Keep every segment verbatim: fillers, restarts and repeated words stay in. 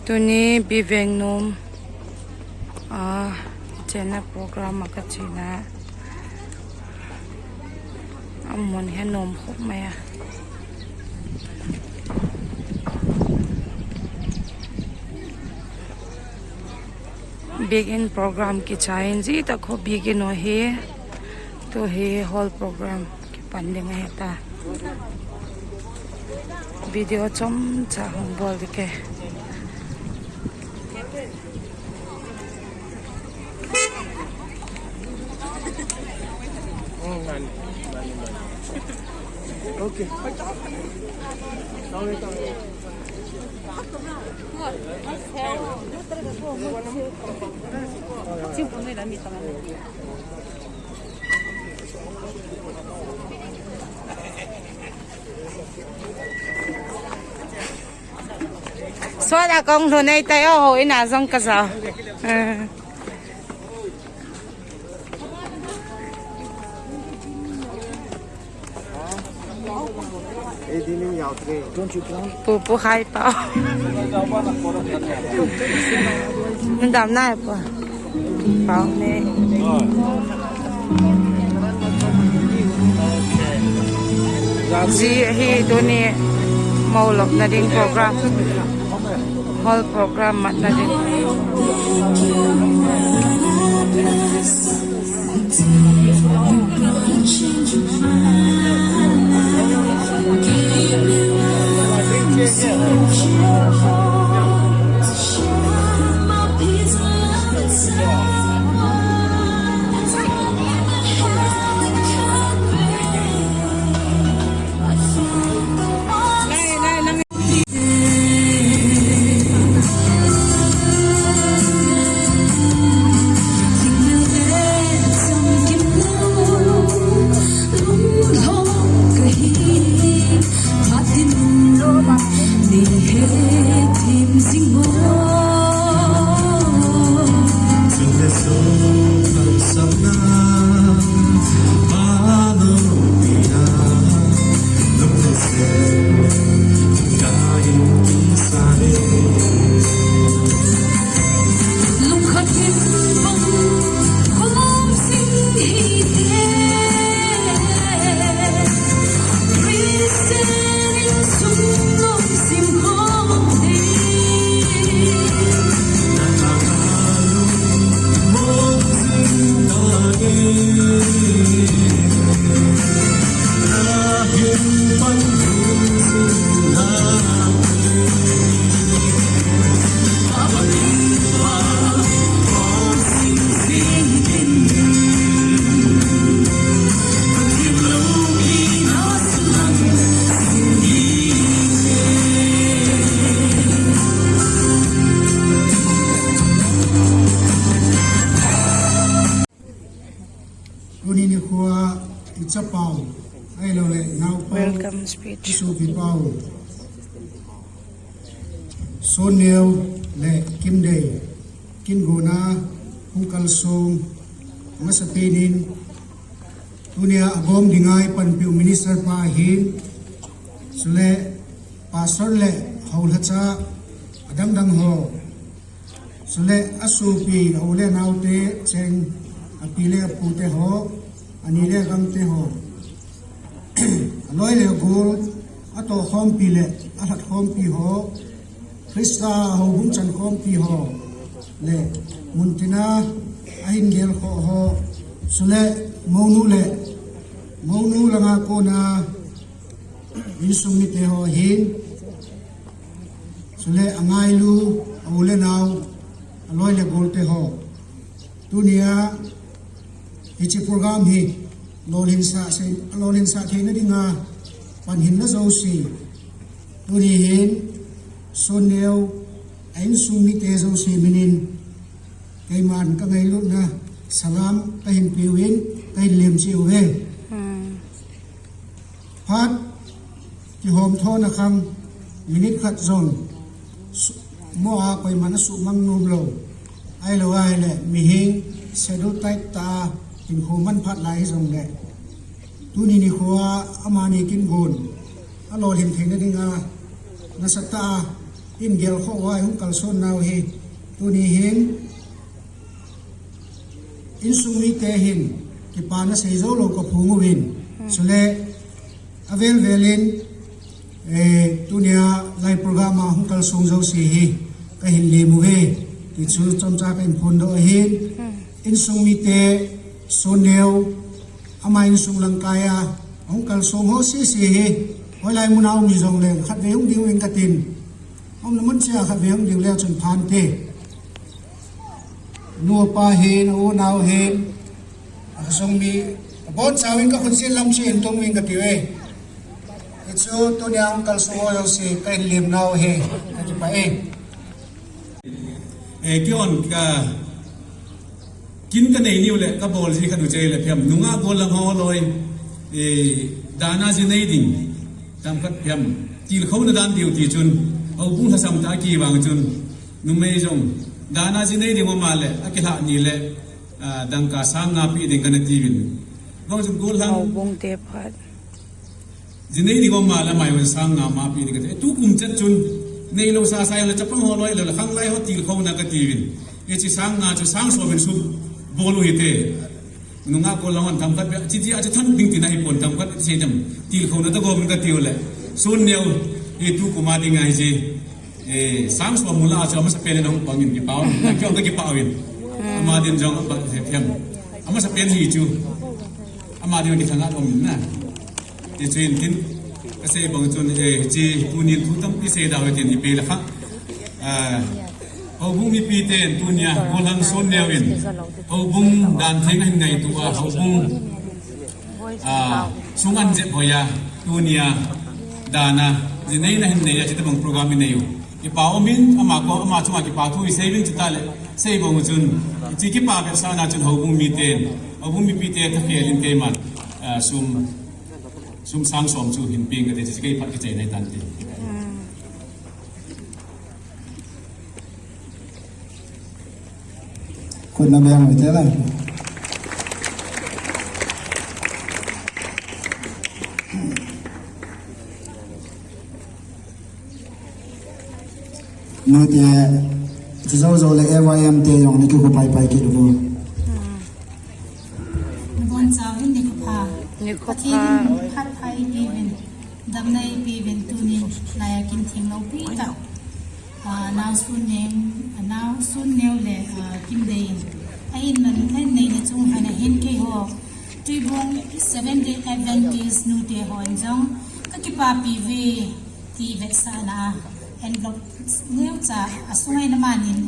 Tuni Biveng nuam a, chena program ah ka chiana, a mun hi nuam khop mai a. Biakin program kichai in zia tak kha biakin uh hi, tu hi hall program kipan ding ahi ta. Video chomcha hung bawl ding ke. Suat a kong hlun ei tai aw, ho in a zong ka za. Pu, pu khai pau. Ndam nai pu. Pau ne. Zia hi tuni mo lopna ding program. Hall program matna ding. Tuni nikhua i chapau, ahiloleh naupau, i suapipau Sonneu leh Kimdei, Kinguana, hung kalsuan masapen in, tuni a a gawm ding a i panpiu minister pa hin, chuleh pastor leh houlicha a dangdang haw, chuleh a suapi a u le naute cheng, a pi le a pute haw, a ni le a gamte haw, a lawi le gual, a tawkhawmpi leh a lhatkhawmpi haw, Khrista houbung chankhawmpi haw leh muntin a a hin gel khaw haw, chuleh monu leh monu langa kuan a insung mite haw hin, chuleh a ngailu, a u le nau, a lawi le gualte haw, tuni a hiche program hi lawlinsah theina ding a pan hinna zosia, tuni hin Sonneu a insung mite zosia min in keima'n ka ngailutna salam ka hin piu in ka hin liam chiu ve. Phat kihawmthawna khang minute khat zong maw a koima'n a sukmang nuam lo, ahilo ahileh mihing schedule tight ta a hinkhua man phat lai hi zong leh, tuni nikhua a amani Kinguan a lawlin theina ding a nasatah a in gel kha ua hung kalsuan nau hi tuni hin insung mite hin kipana sei zo lo ka phung uvin, chule a vel vel in, eh, tunia lai program a hung kalsuan zosia hi ka hin liam uve ti chu chomcha ka in phondoh ahin, insung mite, Suanneu, ama insung lamkai a hung kalsuan ho sisi hi, hoilai mun a um hi zong leng khatvei hung ding uving ka tin, umna mun chia khatvei hung ding le chun phante. Nu a pa hin, a u nau hin, a sung mi, a bawn chau in ka khut sin lam chu in tung uving ka tiu e. Hi chu tunia hung kalsuan ho zosia ka in liam nau hi, ka kipah e. Eh, kion ka kin ka nei niu leh ka bawl zi khat u chei leh phiam, nungak gual lam ho lawi, eh, dan a zi nei ding tam khat phiam, tilkhona dan diu ti chun, houbung thasam ta ki vang chun, numei zong dan a zi nei ding um a leh a kilhah ni leh, ah, dangka sâng nga pi ding ka na ti uvin. Bang chun gual lam zi nei ding um a leh mai un sâng nga ma pi ding ka ti. Tu kum chet chun neilo sa sa le chapang ho lawi lo le khanglai ho tilkhona ka ti uvin. E chi sâng nga chu sâng sawm in suk bawl u hite. Nungak gual lam an tam khat bia chi ti a chu thon ding tina hi puan tam khat sei tam tilkhona ta gawm in ka tiu leh. Suanneu, e tu kum a ding ahi zi. Eh, sâng sawm mu la chu a masa pen in a hung pang in kipau. Kion ka kipau in. Ama din zong a pat thiam. A masa pen hi chu. Ama din kithang a um in na. Ti chu in tin, ka sei bang chun, eh, chi tunin thu tampi sei dau tin i pe la kha. Ah, houbung mipite'n tunia gual lam Suanneu in houbung dan thiang a hin ngaitua a, houbung, ah, sung an zep hoi a, tunia dan a zi neina hin nei a, chi tabang program i nei u. Kipa um in, ama ko, ama chung a kipa thu i sei uvin chu ta leh, sei bang u chun, chi kipa vetsakna chun houbung mite'n, houbung mipite tha khel in keima'n, ah, sum, sum sâng sawm chu hin piang ka ti, chi kei phat kichei nai tan ti. Khut na beng u te la. Nute, chu zo zo leh A Y M te zong ni kikhu pai pai kit u. Na bawn chau in ni kipha. Pathian in phat phai pi vin, damna i pi vin tunin lai a kin thianglo pi tak. Ah, nau Suanneu, nau Suanneu leh, ah, Kimdei in. A in man, a in neina chung han a hin keihaw Tuibuang Seventh Day Adventist nute haw in zong ka kipapi uve ti vetsakna envelope neucha a sung a in a manin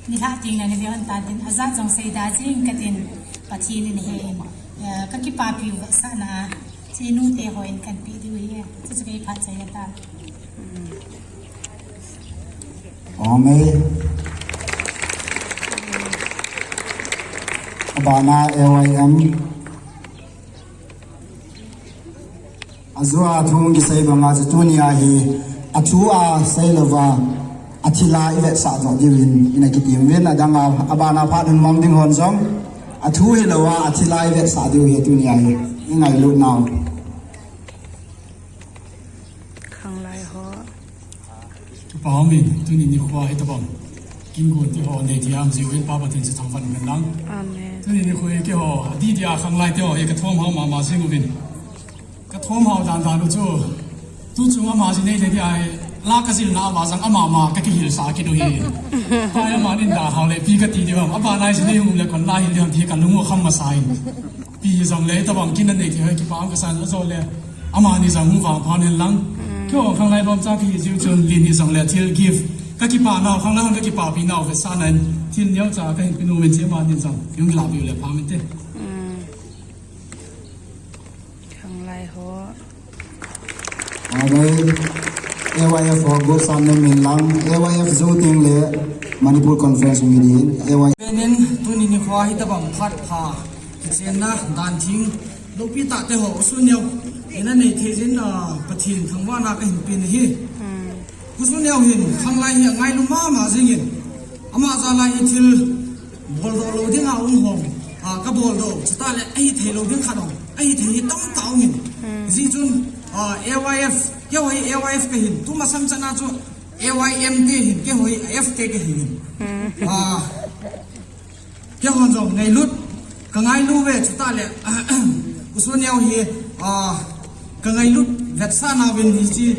ni hla ting na ni ve hon ta tin a zat zong sei da zing ka tin Pathian in he in, eh, ka kipapi u vetsakna chi nute haw in kan pi diu hi. Chu chu kei phat chai a ta. Amen. A bana A Y M a zua thu hung kisei bang a chu tuni a hi a thu a sei lo va, a thil a i vetsah zawk diu in i na kiti um in, a dang a, a bana phat hun mang ding hon zong a thu hilo a, a thil a i vetsah diu hi tuni a hi i ngailut nau. Khanglai haw. Kipa um in, tuni nikhua hi tabang kin guan ti haw nei thiam ziu in Pa Pathian chu thangvâl um hen lang. Tuni nikhua hi keihaw a di dia khanglaite haw hi ka thuam hau ma ma zing uvin, ka thuam hau dan dan u chu, tu chung ama zi nei le dia hi la ka zilna a va zang ama ma ka kihilsa kit u hi. Pa, ama in da hau leh pi ka ti diu ham, a bana zi nei um leh kon la hil diu ham ti ka lung u kham masa in. Pi zong le tabang kin a nei thei hoi kipa um ka sa in a zaw le, amani zong hung vangpha hen lang. Keihaw khanglai lawmcha ka hi ziu chun lin hi zong le thil gift ka kipana u, khanglai hon ka kipapi nau vetsakna in thil neucha ka hin pe nuam in chi amani zong hung kilâkpiu leh pha min te. Khanglai haw. A dai, A Y F haw guatsa nei min lang, A Y F zu ting leh Manipur Conference mi ding, A Y F. Pen in tuni nikhua hi tabang phat pha kichenna dan thing lopi takte haw u Suanneu in a nei thei zin a Pathian thangvâlna ka hin pi'n ahi. U Suanneu hin khanglai hi a ngailu ma ma zing in, ama zia lai hi thil bawldawh lo ding a um hawm, a, ka bawldawh, chutale ahi theilo ding khat hawm, ahi thei hi tam ta um in. Zia chun, a, A Y F, keihaw hi A Y F ka hin, tu masang chana chu A Y M te hin, keihaw hi a F te ka hi in. Keihaw zong ngailut ka ngailu ve, chutah leh u Suan Neu hi ka ngailut vetsahna vin hichi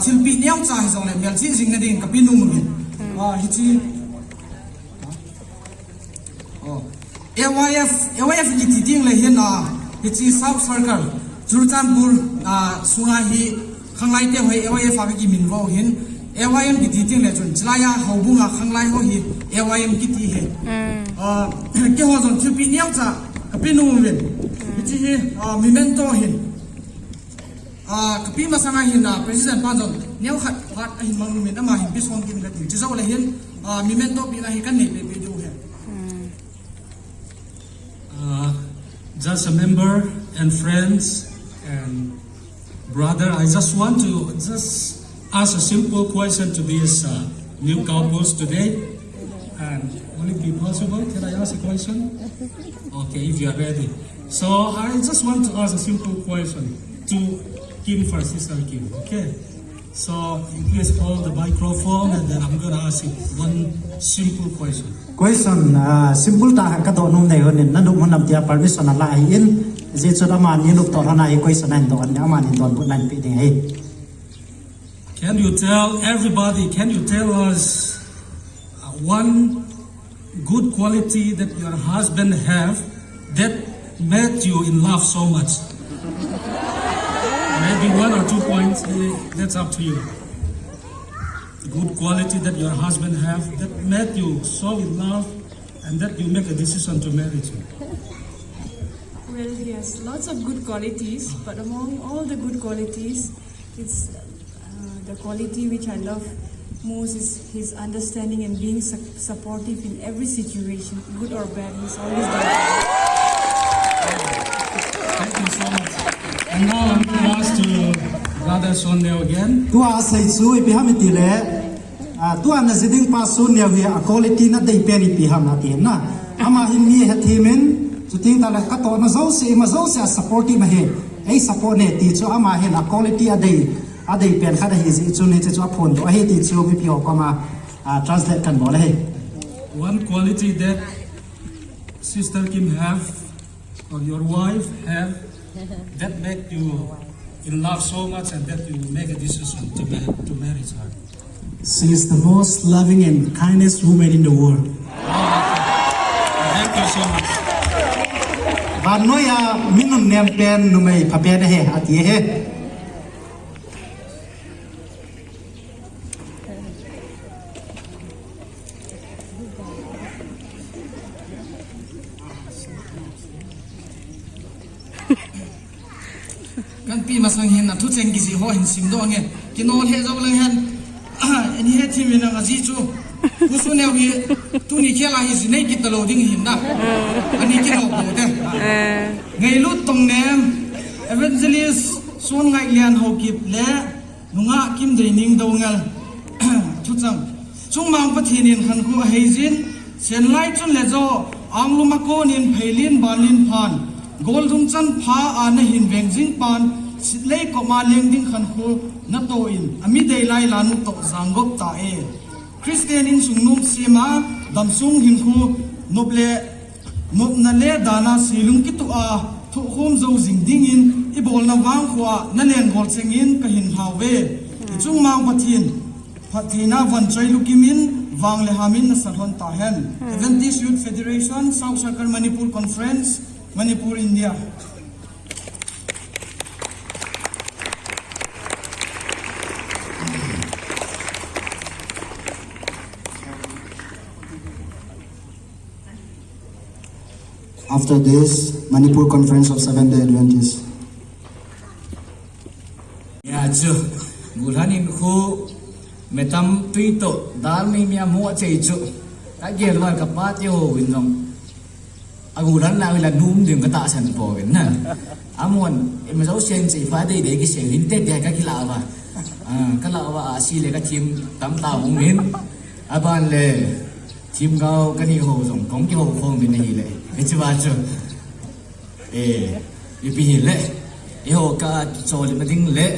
thilpiak neucha hi zong leh mêlchiat zingna ding ka pi nuam uvin, hichi A Y F, A Y F kiti tiang le hin, hichi South Circle, Churachandpur, sung a hi khanglaite hoi A Y F a ka kiminvo hin, A Y M kiti tiang le chun chulai a houbung a khanglai ho hi A Y M kiti hi. Keihaw zong thilpiak neucha ka pi nuam uvin, hichi hi memento hin ka pi masang a hin, president pa zong neukhat phat a hin mang nuam in ama hin pi sawm kit in ka ti. Chi zo le hin memento piakna hi ka nei pei pei diu hi. Uh, just a member and friends and brother, I just want to just ask a simple question to this uh, new couples today. And will it be possible? Can I ask a question? Okay, if you are ready. So I just want to ask a simple question to Kim first, Sister Kim. Okay. So you please hold the microphone and then I'm gonna ask you one simple question. Question simple ta kha ka dawn nuam nei hun in, na nuam hun lam tia permission a la hi in, zia chun amani nop tawh hana hi question a hin dawn, amani dawn bu nan pi ding hi. Can you tell everybody, can you tell us uh, one good quality that your husband have that made you in love so much? Maybe one or two points, eh, that's up to you. Good quality that your husband have that made you so in love and that you make a decision to marry him. Well, he has lots of good qualities, but among all the good qualities, it's uh, the quality which I love most is his understanding and being su- supportive in every situation, good or bad. He's always there. Thank you so much. And now I'm going to ask to Brother Suan Neu again. Tua a sei chu ipi ham i ti le, tua na zia ding pa Suan Neu hi a quality na dei pen ipi ham a ti na. Ama hin mi hethiam in, chutiang ta le ka tawna zosia, ima zosia a supportive ahi. Ei support ne ti chu ama hin a quality a dei, a dei pen khat ahi zia chun hichi chu a phuanto ahi ti chu mipi haw koma translate kan bawl ahi. One quality that Sister Kim have or your wife have that make you in love so much and that you make a decision to ma- to marry her. She is the most loving and kindest woman in the world. Thank you so much. Vannoi a mi nunnem pen numei pha pen ahi a ti ahi. Kan pi masang hin a thucheng kizik haw hin simdok nge. Kinawl he zo leng hen, a ni he thiam in a zi chu, Pu Suan Neu hi tuni khel a hi zi nei kit talo ding hin na, a ni kinawl lo te. Ngeilut Tongnem, Evangelist Suan Ngailian Haokip leh Nungak Kimdeining Doungel. Thuchang. Chungmang Pathian in khankhua a hei zin, Senlai chun le zaw, Anglum a kawnin Pheilin Banlin phan, Goldung chan pha a na hin veng zing pan, Sitlei kop a leng ding khankhua na taw in, a mi dei lai la nu tawh zanggop ta e. Khristian insung nuam siam a, damsung hinkhua nop le nopna le dan a silung kitu a, thukhawm zo zing dingin i bawlna vangkhua ah na leng gawl cheng in ka hin hlau ve. I chungmang Pathian phattheina van choi lukim in vang le ham in na sa hon ta hen. Adventist Youth Federation, South Circle, Manipur Conference, Manipur, India. After this, Manipur Conference of Seventh Day Adventists. Ia chu, guhlan in khu, metam tui tawh dal mi mi a mu a chei chu, ka gel val ka pa ti ho in zong, a guhlan lau ila num ding ka tahsan pua in na. A muan, ima zo sian chei fa dei dei kiseu hin te te ka kila va. Ka la va a si le ka thim tam ta hung hin. A ban le, thim gau ka ni ho zong kong kiho khawm in ahile, hichi va chu. E, ipi hile, i ho ka chawlimna ding leh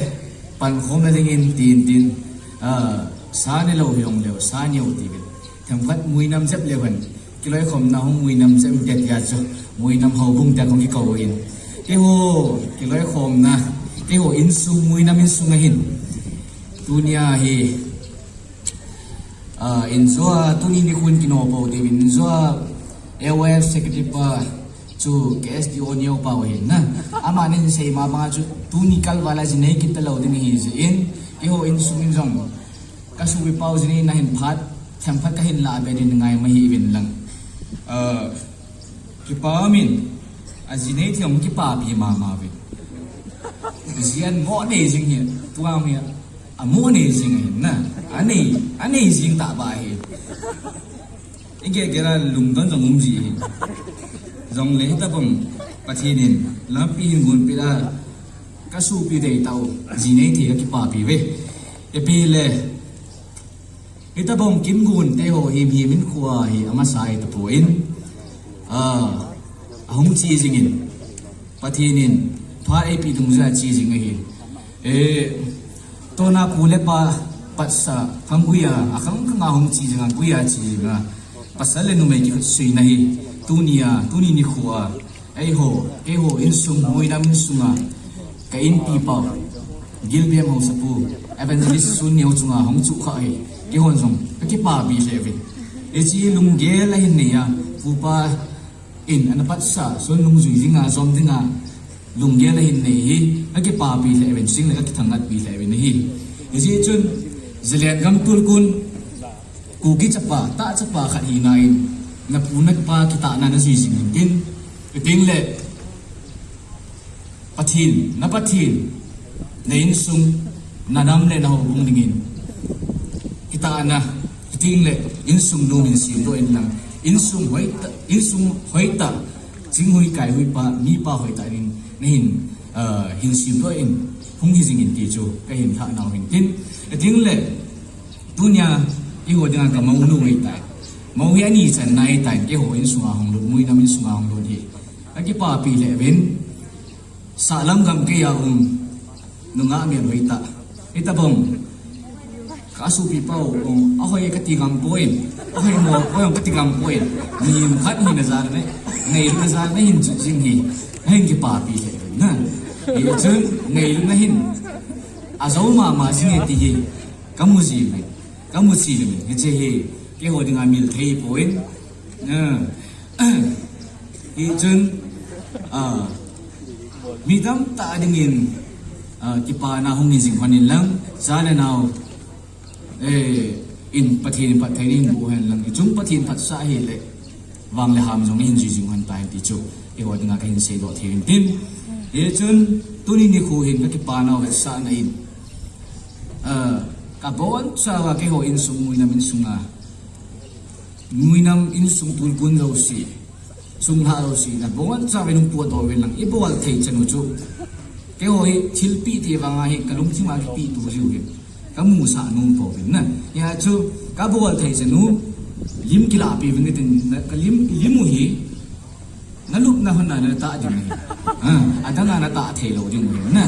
pankhawmna dingin tin tin, a, Sa ne lo hi hung leu, sa ne u ti ve. Themkhat muinam zep leu hen, kiloikhawmna hung muinam zep te tia chu, muinam houbung tia hung kiko in. Keihaw, kiloikhawmna, keihaw insung, muinam insung ahin, tuni a hi, a, inzaw a, tuni nikhun kinaw po ti in inzaw a, A Y F secretary pa chu K S D O neu pa u ahin na. Ama'n a hin sei ma bang a chu tuni kal val a zi nei kit talo ding ahi zia in, keihaw insung in zong ka suapipau zi nei na hin phat, themkhat ka hin la be ding ngai ma hi vin lang. A, kipa um in, a zi nei thei hung kipapi ma ma ve. Zi an maw nei zing hi, tua mi a maw nei zing ahin na. A nei, a nei zing ta ba hi. I gel gel a lungdon zong um zi hi. Zong le hitabang Pathian in lampi hin gun pit a, ka suapi dei tau, zi nei thei ka kipapi ve. Ipi le, hitabang kin gunte haw him him in khua hi a masa hi ta pua in, a, a hung chi zing in, Pathian in phat ei pi dungzui a chi zing ahi. E, tawna pu le pa patsa khang gui a, a khang khang a hung chi zing a, gui a chi zing a, pasal le numei kisuina hi, tuni a, tuni nikhua a, eihaw, keihaw insung, muinam insung a, ka inpi pa, Gilbem Hausapu, Evangelist Sun Neu chung a hung chu kha hi, keihon zong ka kipapi lheh ve. Hichi lunggel a hin nei a, pupa in ana patsa, Sun nungzui ding a, zom ding a, lunggel a hin nei hi, ka kipapi lheh vin, sing le ka kithangkhatpi lheh vin ahi. Hichi chun, Zalen gam tulkun, Kuki chapa, ta chapa khat hina in, na pu na pa kitâkna na zui zing intin, i ting leh, Pathian, na Pathian, na insung, na nam leh na houbung dingin kitâkna, i ting leh insung nuam hin siamdaw inlang, insung hoi ta, insung hoi ta, ching hui kai hui pa, mipa hoi ta dingin na hin, hin siamdaw in hung hi zing in ti chu ka hin thaknau hintin, i ting leh, tuni a, keihaw ding a ka monu hi tai. Mo hi a ni channa hi tai, keihaw insung a hung lut, muinam insung a hung lut hi, ka kipapi lheh vin, sahlam gam kei a um, nungak mêl hoi ta, hitabang, ka suapi pau, a hoi ka ti ngam pua'n, a hoi maw, hoi ka ti ngam pua'n, mihing khat hina zan le, ngeilutna zan le hin zing hi, a hin kipapi lheh vin na. Hichun, ngeilutna hin, a zo ma ma zing e ti hi, ka mu zing hi, ka mu chi le min, hichi hi, keihaw ding a mil thei pua'n, hichun, a, mi tamtak dingin, a, kipana hung hi zing hon inlang, cha le nau, e, in Pathian in phatthei in bu hen lang, i chung Pathian phatsa hileh, vang le ham zong i hin zui zing hon ta hen ti chu, keihaw ding a ka hin seidok thei intin. Hichun, tuni nikhua hin ka kipanau vetsahna in, a, ka bawnchau a keihaw insung, muinam insung a, muinam insung tulkun zosia, sungha zosia na bawnchau in hung puakdaw vin lang, i bawl thei chan u chu, keihaw hi thilpiak ti vang a hi ka lungthim a kipiaktu ziu hi, ka musak nuam pua vin na. Hia chu, ka bawl thei chan u, lim kilahpi vin ka tin, ka lim, lim u hi, na lupna hun a na tâk ding ahi. A dang a na tâk theilo ding u hi na.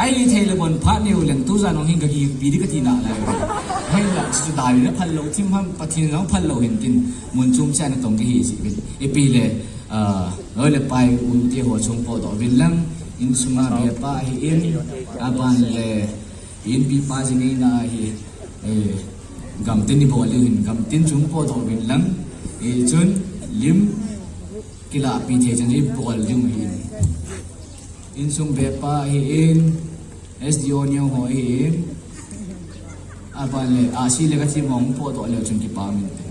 Ai thei le bon phat neu leng tu zan hung hin ka kipi di ka ti na lai. Hei la chu dai le phal lo thim ham, Pathian lo phal lo hintin, mun chuam cha na tong ka hi si vin. Ipi le, a, loi le pai, ute haw chung puakdaw vin lang, insung a bepa hi in, a ban le, inpipa zi neina hi, e, gamtin i bawl ding hin, gamtin chung puakdaw vin lang, hichun, lim, kilahpi thei chan i bawl ding hin. Insung bepa hi in, S D O neu haw hi in, a ban le, a si le ka thim haw hung puakdaw leu chun kipak min te.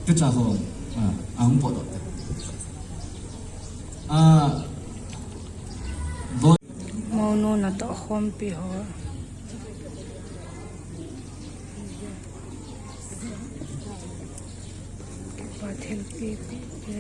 Tucha haw, a, a hung puakdaw te. A, bawl. Monu na tawh khawmpi haw. Pa thilpiak te.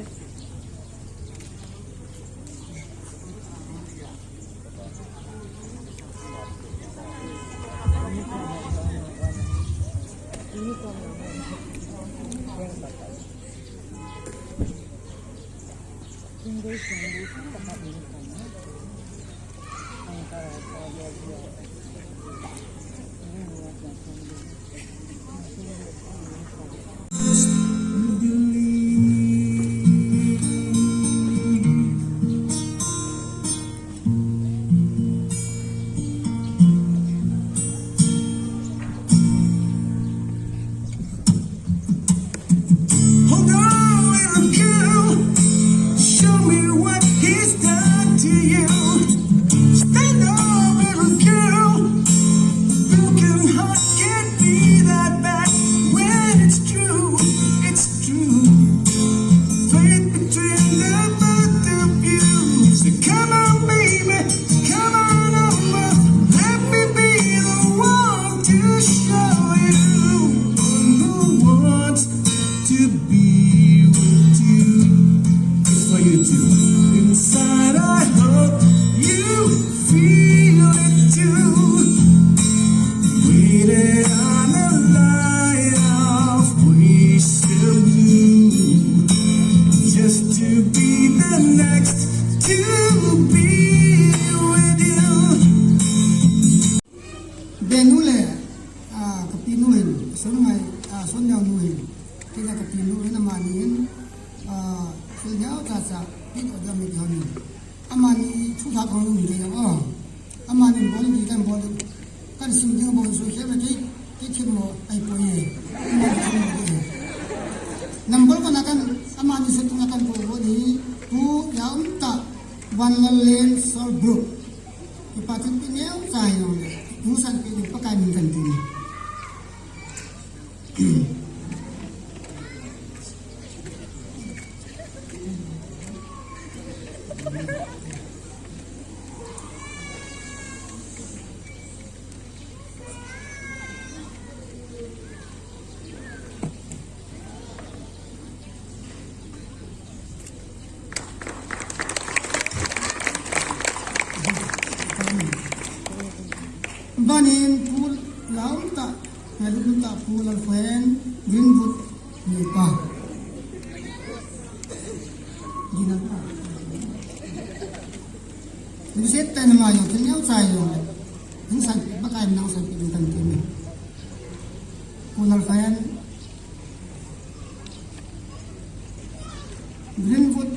Pinu hin, Suanngai, a, Suanneu nu hin, kei le ka pinu hin amani hin, a, thil neu cha cha, pit order mi ti hon in. Amani thu thak hong lum hi kei aw. Amani bawl di kan bawl di. Kan sim ding bawl su khe ma kei, kei thim maw, ai poi e. Amani thim maw di. Number one a kan, amani sa tung a kan bawl bawl di. Pu Yaumta, Vanlallen Sol Group. Kipa thu pi neu cha hi lo le. Hung sanpi ding Pakai min kan ti ni. Ban in Pu Yaumta, Yaumta Pu Lalkhohen, Greenwood neipa. Dina pa. Lungsiat tawh ama zong thil neu cha hi lo le. Hung sanpi, Pakai min hung sanpi ding kan ti ni. Pu Lalkhohen, Greenwood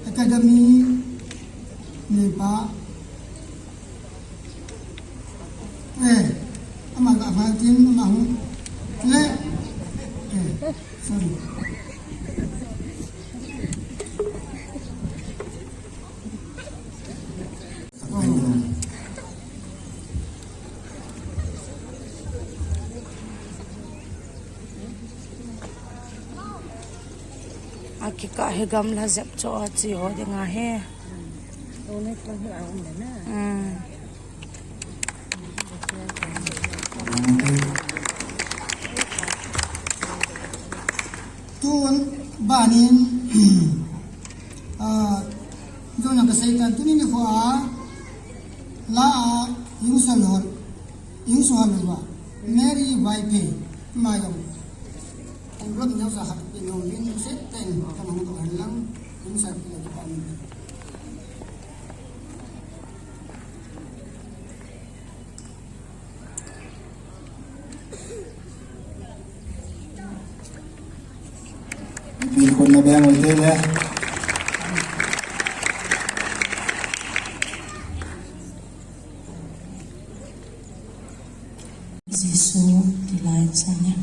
Academy neipa, eh, ama ka hal tin, ama hung le, eh, sorry. A kikah hi gamla zep chaw a chi haw ding ahi. Tun ban in, a, zona ka sei tan tuni ni kho a, la a, Yungsuhal, Yungsuhal lo a, Mary Vaiphei, ma zong. Envelope neu sa khat pi nung lin set ten ka mang to hen lang, in sa pi lo pa ni. Pi khun na beng oi te le. Jesu ti lai chan e.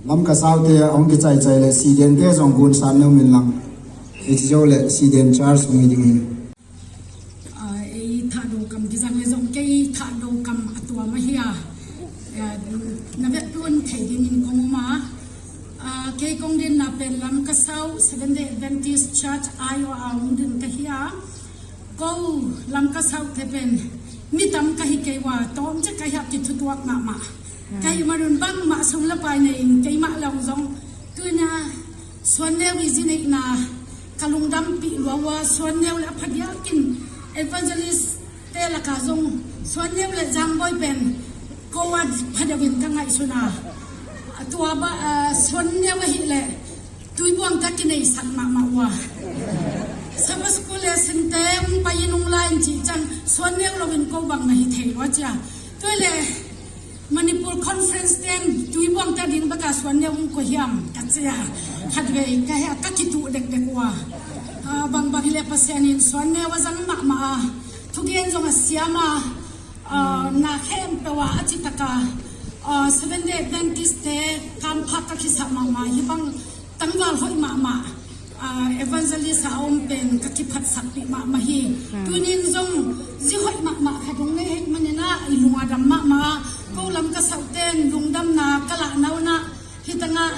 Lamka South te a hung kichai chai leh Siden te zong guan sam neu min lang. Hichi zo leh Siden church hung hi ding hi. A, ei thado kam kizang le zong kei thado kam a tuam ahi a. A, na vekpi un thei dingin kong um a. A, kei kong dinna pen Lamka South Seventh Day Adventist Church aiaw a hung ding ka hi a. Ko Lamka South te pen mi tam ka hi kei ua, tawm che ka hi a kithutuak mahmah. Ka hi marun bangmah sum la pai nei in keimah lam zong. Tuna Suanneu i zi neina ka lungdampi lua ua, Suanneu leh a pha diak in evangelist te lak a zong Suanneu leh Jangboi pen ko a pha deuh in ka ngaihsun a. A tua ba, a, Suanneu ahileh Tuibuang ta kineisak mahmah ua. Sabbath school leh sinte hung pai in hung la in chi chan Suanneu lo in ko bang na hi thei lua chia. Tuileh Manipur Conference ten Tuibuang ta ding baka Suanneu hung ko hiam ka chia. Khatvei ka he ka kitu dekdek ua. A, bangbang hileh Pasian in Suanneu a zang mahmah a. Thugen zong a siam a. A, na khempeuh a a chi tak a, a, Seventh Day Adventist te kam pha ka kisa mahmah hi bang tangval hoi mahmah. Evangelist a um pen ka kiphatsakpi mahmah hi. Tunin zong zia hoi mahmah khat hung nei hek manin a i lung a dam mahmah a, ko lam ka saute'n lungdamna ka lah nawn a, hi tang ah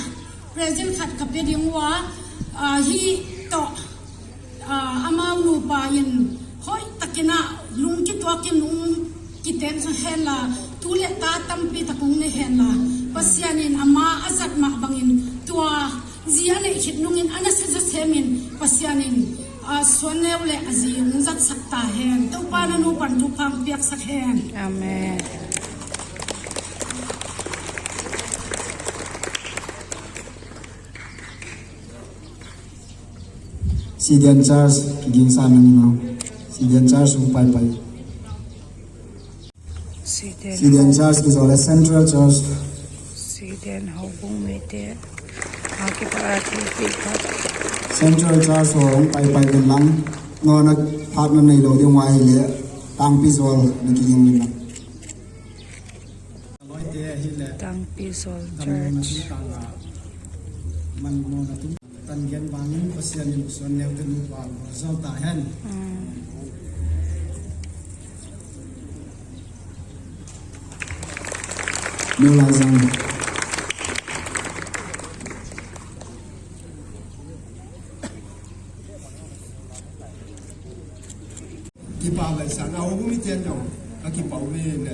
present khat ka pe ding ua, hi tawh amau nupa in hoi tak in a lungkituak in um kiten hen la, tu leh ta tampi tak hung nei hen la, Pasian in ama a zat mah bangin tua zi a neih khit nung in a nasa zaw sem in Pasian in Suanneu leh a zi hung zatsak ta hen. Toupa'n a nupa'n thupha piaksak hen. Amen. Cedian Church kigingsa na ni mau. Cedian Church hung paipai. Cedian Church kizaw leh Central Church. Cedian houbung mite a kipat a thilpiak kha. Central Church haw hung paipai ding lang. Nawna phatna neilo ding uh ahileh Tangpi Zawl na kiging ding lang. Tangpi Zawl Church. Tan gen bangin Pasian in Suanneu te nupa zawl ta hen. Neu lai zang. Kipak ngaisakna houbung miten zong ka kipak uhi, na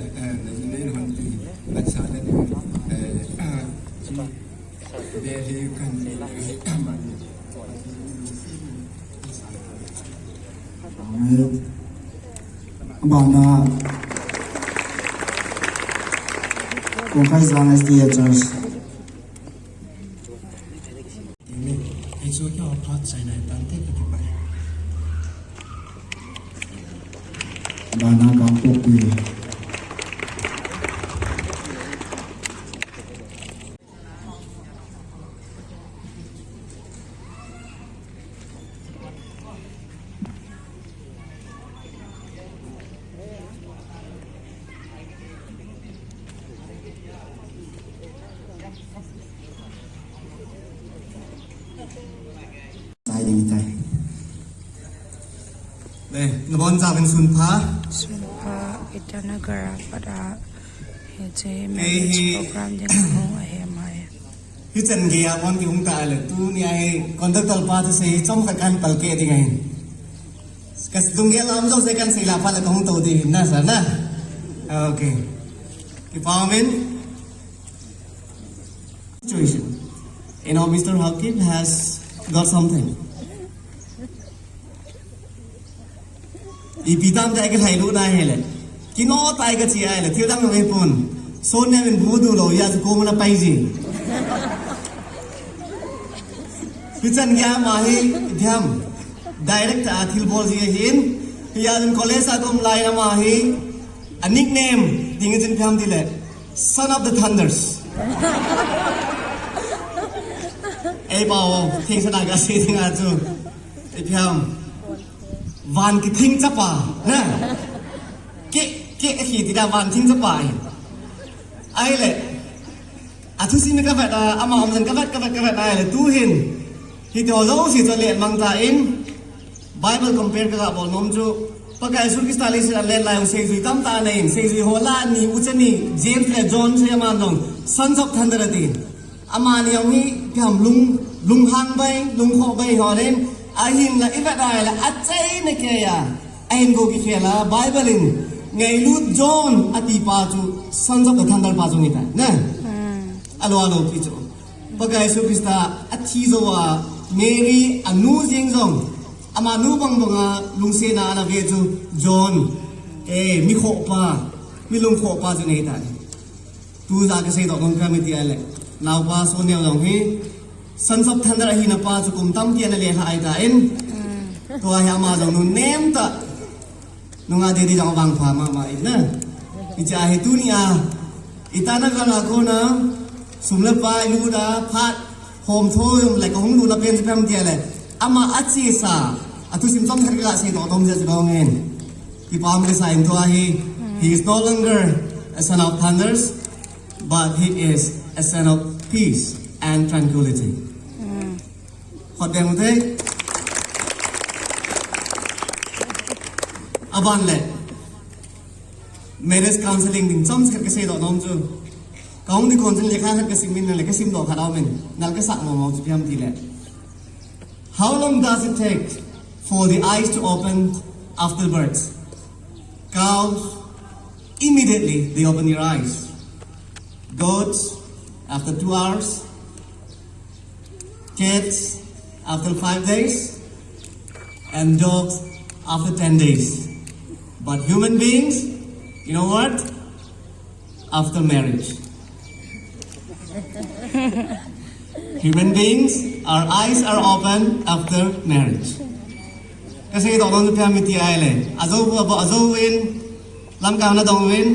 nei hon ti ngaisakna ding hi kan nei hi. Amen. A ban ah Kongkhaizang S D A Church. Hi chu kipak phat sai nai tante ka kipak. Dana Kangpokpi. Nabonchauvin sunpha. Sunpha. Itanagar a pat a hiche marriage program ding a hung ahi mai. Hichan gei a bon kihung ta leh tuni a hi conductor pa chu sei chomkhat kan palkeh ding ahi. Ka dungel lam zosia kan sei la phat leh ka hung to ding ahi na sir na. Okay. Kipak um in. Situation. You know, Mister Haokip has got something. Ipi tam tai ka thai lu nai hileh, kino tai ka chi ai leh thil dang lo hi pun. Suanneu in bu du lo a chu kuama na pai zi. Hichan gei ama hi, diam, director a thilbawl zi ahin, hia in college a kum lai ama hi, a nickname ding in chin phiam ti leh, Son of the Thunders. Ei pau, thingsan a ka si ding a chu, ei phiam, van kithing chapa na. Ke, ke, khi ti da van thing chapa hi. Ahileh, a thusim ka vet a, ama um zan ka vet, ka vet, ka vet ahileh tuhin, hiti haw zosia chu a let mang ta in, Bible compare ka ga bawl nuam chu, Pakai Jesu Khrista leiset a let lai un seizui tam ta nei in, seizui haw la ni, ucha ni, James leh John sei ama zong, Sons of Thunder a ti. Amani hung hi, phiam lung, lunghang bai, lungkhawk bai haw in, ahinla i vet ahileh, a cheina kei a, a hin go kikhel a, Bible in, Ngailut John a ti pa chu, Sons of the Thunder pa chu hi ta, na. A lo a lo pi chu. Pakai Jesu Khrista a thi zo a, Mary a nu zing zong, ama nu bangbang a lungsiatna ana ve chu John, e, mi khawkpa, mi lungkhawkpa chu nei ta. Tu za ka sei dawk nung ka mi ti a leh, naupa Suanneu zong hi, Sons of Thunder ahina pa chu kum tampi ana le hla ai ta in, tua hi ama zong nu nem ta. Nunga Dedi zong a vangpha mahmah in na. Hichia hi tuni a, Itanagar a kona, sum le pai lut a, phat hawmthaw um leh ka hung lutna pen chu pen ti a leh, ama a chiasa, a thusim chomkhat ka sei dawk tom zia chu dong in. Kipam ka sa in tua hi, he is no longer a son of thunders, but he is a son of peace and tranquility. Hot deu te. A ban leh, marriage counselling ding cham khat ka seidaw nuam chu, ka hung di kuan chun lekha khat ka sim in, le ka simdaw khat a um in, nal ka sak mawmaw chu piam ti leh, how long does it take for the eyes to open after birth? Cows, immediately they open your eyes. Goats, after two hours. Cats, after five days. And dogs, after ten days. But human beings, you know what? After marriage. Human beings, our eyes are open after marriage. Ka seidaw nuam chu piam mi ti ai le, a zo, a zo in, Lamka na dong in,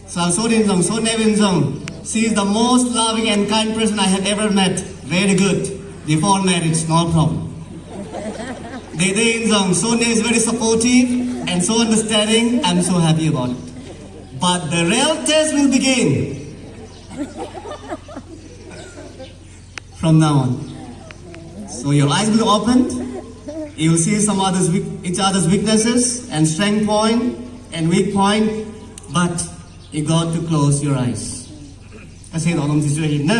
Sal Suan in zong, Suan Neu in zong, she is the most loving and kind person I have ever met. Very good. Before marriage, no problem. Dede in zong, Suan Neu is very supportive and so understanding. I'm so happy about it. But the real test will begin from now on. So your eyes will open, you will see some others weak, each other's weaknesses and strength point and weak point, but you got to close your eyes. Ka seidaw nuam chu chu hi na.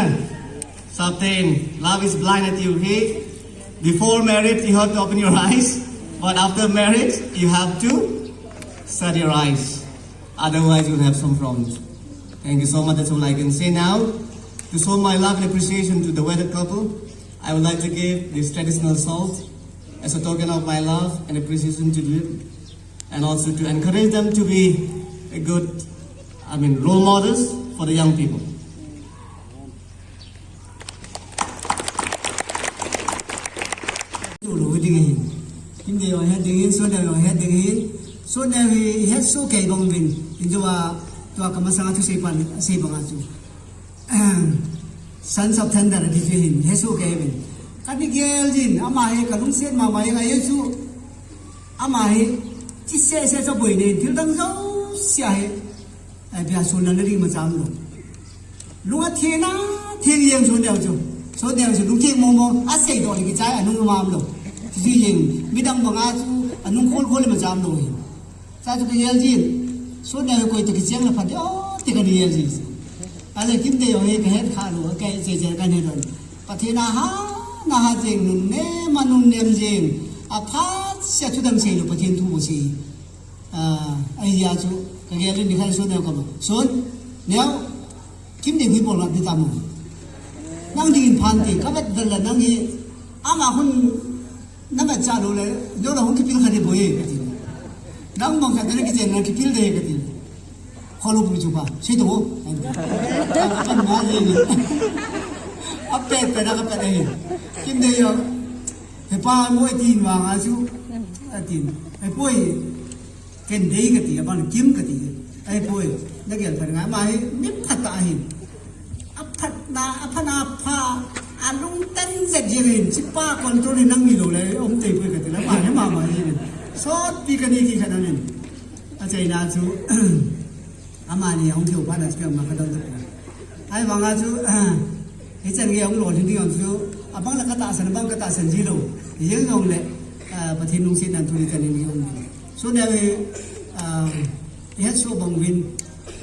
Sapte'n, love is blind at you hi. Before marriage, you have to open your eyes, but after marriage, you have to shut your eyes. Otherwise, you'll have some problems. Thank you so much. That's all I can say now. To show my love and appreciation to the wedded couple, I would like to give this traditional salt as a token of my love and appreciation to them, and also to encourage them to be a good, I mean, role models for the young people. Tu lo ding hi. Kim Dei a het ding hi, Suan Neu a het ding hi. Suan Neu hi het sua kei bang vin. Inzo a tua ka masang a thusei pan a sei bang a chu, Sons of Thunder a ti chu hin het sua kei vin. Ka ni gel zin, ama hi ka lungsiat ma ma ing a, Jesu. Ama hi chi se se chu boi nei, thil dang zosia hi. Ai bia sun la na ring ma cham lo. Lung a thiang a, thiang ziang Suan Neu chu. Suan Neu chu lungthim mawmaw, a seidaw ni kichai a nung ma um lo. Ti ziang, midang bang a chu a nung khol khol ma cham lo hi. Cha chu ka gel zin. Suan Neu koi ta kichiang la phat deu ti ka ni gel zin. A le Kim Dei a hi ka het kha lo, ka che che ka ni don. Pathian a ha, na ha zing nun nem, a nun nem zing. A phat sia chu dang sei lo Pathian thu bo si. A, ahi a chu, ka gel in ni khan Suan Neu ka ma. Suan Neu, Kim Dei hui bol lat di ta mu. Nang ding in phan ti, ka vet vel la nang hi, ama hun na vet cha lo le, lo la hung kipil kha di boi, ka ti. Nang bang kha na kichen na kipil de, ka ti. Kho lo pu chu pa, si to, ka ti. Ka pan ma de ni. A pe pe na ka pe de. Kim Dei a, he pa mo ti ma nga chu, a ti. He poi. Ken Dei ka ti, a ban Kim ka ti. Ai poi, na gel phat ngai, ama hi mi phat ta hi. A phatna, a phatna pha, a lungtang zet zia hin, chi pa control hi nang ni lo le, um tei poi ka ti la, ama hi ma ma hi. Sawtpi ka ni ki kha na nin. A chaina chu, ama ni a hung kiu pa na chu ma ka don ta. Ai bang a chu, Hi chan nge hung lo hin ding chu, a bang la ka tahsan, a bang ka tahsan zi lo. Hi zeng zong le, ah, Pathian lungsiatna tu ni chan in hi um. Suan Neu hi, ah, i het sua bang vin,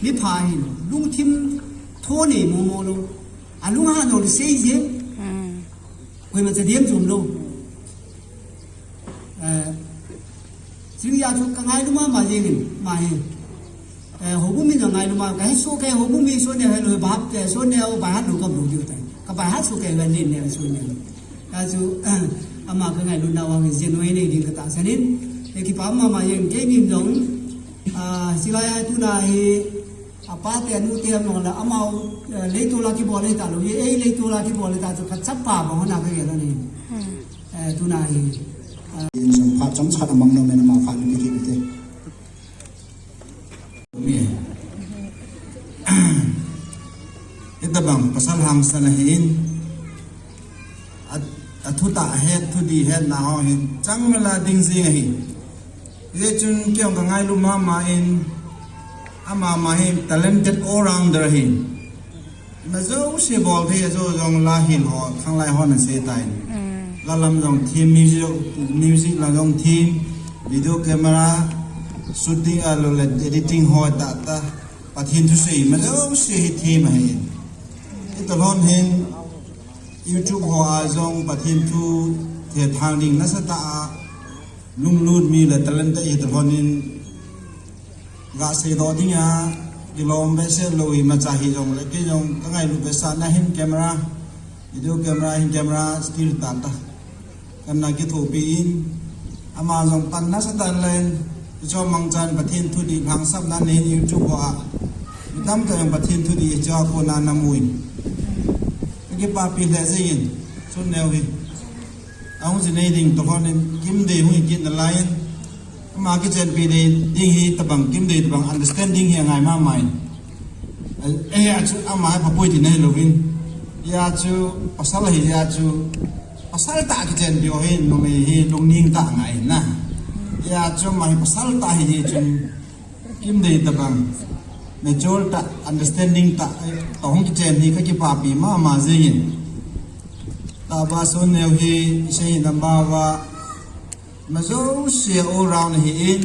mi pha hin, lungthim tho nei mawmaw lo. A lung a ha no le sei zia. Koima cha diam chum lo. Eh, Sing ya chu ka ngailu ma ma zing in, ma hi. Eh, hobu mi na ngailu ma, ka he su ke hobu mi su ne he lo ba, eh, su ne o ba ha lu ka bu diu tai. Ka ba ha su ke ba lin ne su ne. Ka chu, eh, ama ka ngailu na wang zin wei ne ding ka ta sanin. E ki pa ma ma zing ke nin dong. Ah, sila ya tu na hi, A pa te, a nu te, a nung la, amau, eh, leitu la kibawl le ta lo, ei leitu la kibawl le ta chu ka chapa bang hona ka gel a ni. Hmm. Eh, tuna hi, eh, in sung phat cham chat a mang lo men ama phat ni ki te. Mi. Ita bang pasal hangsan ahi in. A, a thu ta het, thu di hetna haw hin chang mala ding zing ahi. Zia chun kei hong ka ngailu ma ma in, ama ma hi talented all-rounder ahi. Na zosia bawl thei a zo zong la hin haw, khanglai haw na se ta in. Mm. La lam zong thim, music, music lam zong thim, video camera, shooting a lo le editing haw ta ta, Pathian thusei ma zosia hi thim ahi. Hi talon hin YouTube haw a zong Pathian thu thethang ding nasa ta a, lunglut mi le talent te hi talon in ga seidaw ding a, kilawm behseh lo hi macha hi zong le, kei zong ka ngailut behsahna hin camera, video camera hin camera skill ta ta, ka na kithuapi in, ama zong pan nasa ta leng, i chaw mangchan Pathian thu di lhangsapna nei in YouTube haw a, mi tamtak zong Pathian thu di i chaw kona na mu in, ka kipapi hle zing in, Sunneu hi a hung zi nei ding tawhon in kimdei hung hi kit nalai in, ama kichenpi ding hi tabang, kimdei tabang understanding hi a ngai ma ma in, a chu ama hi pha puai ti nei lo in, i a chu pasal ahi a chu pasal ta kichenpi aw hi numei hi lungning ta ngai na, i a chu ama hi pasal ta hi hi chun kimdei tabang, mature ta, understanding ta, tawh hung kichen hi ka kipapi ma ma zing in, taba Sunneu hi i sei hi na ma va, ma zosia all round ahi in,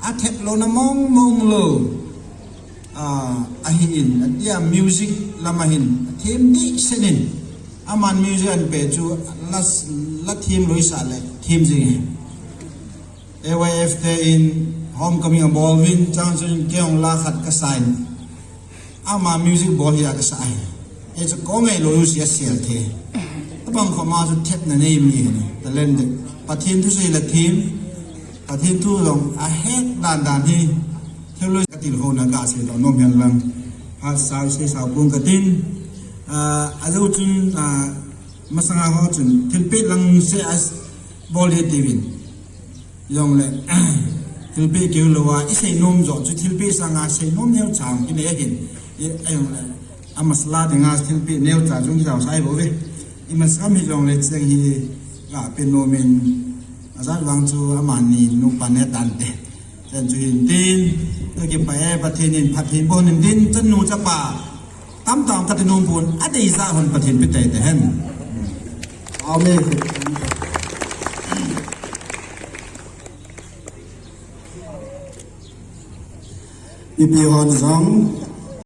a theplona mawngmawng lo ahi in, a tia music lam a hin a thim diksen in, aman music an pe chu la thim loisa leh thim zing hi. A Y F te in homecoming a bawl vin chang chun kei hung la khat ka sa in, ama music bawl hi a ka sa hi. Ei chu ka ngei lo u sia sial the. Tabang khawm a chu thepna nei mi hi talent de, Pathian thusei la thim, Pathian thu zong a het dan dan hi, theology ka tilkhona ka sei tawh nuam hen lang, phat sau sei sau puang ka tin, a zo chun, masanga haw chun thilpiak lang se a bawl hi tiu in, zong leh thilpiak keu lo a i sei nuam zaw chu thilpiak sanga sei nuam neucha hung kinei ahin, zong leh a masala dinga thilpiak neucha chung zau sai bo ve. I masang hi zong leh cheng hi ga pe nuam in, a zat vang chu amani nupa ne tante. Chen chu hin tin, ka kipak e, Pathian in phat hi bawn in tin, chanu chapa tamtam ka ti nuam pua'n, a dei zat hon Pathian pe tei te hen. Amen. Mipi hon zong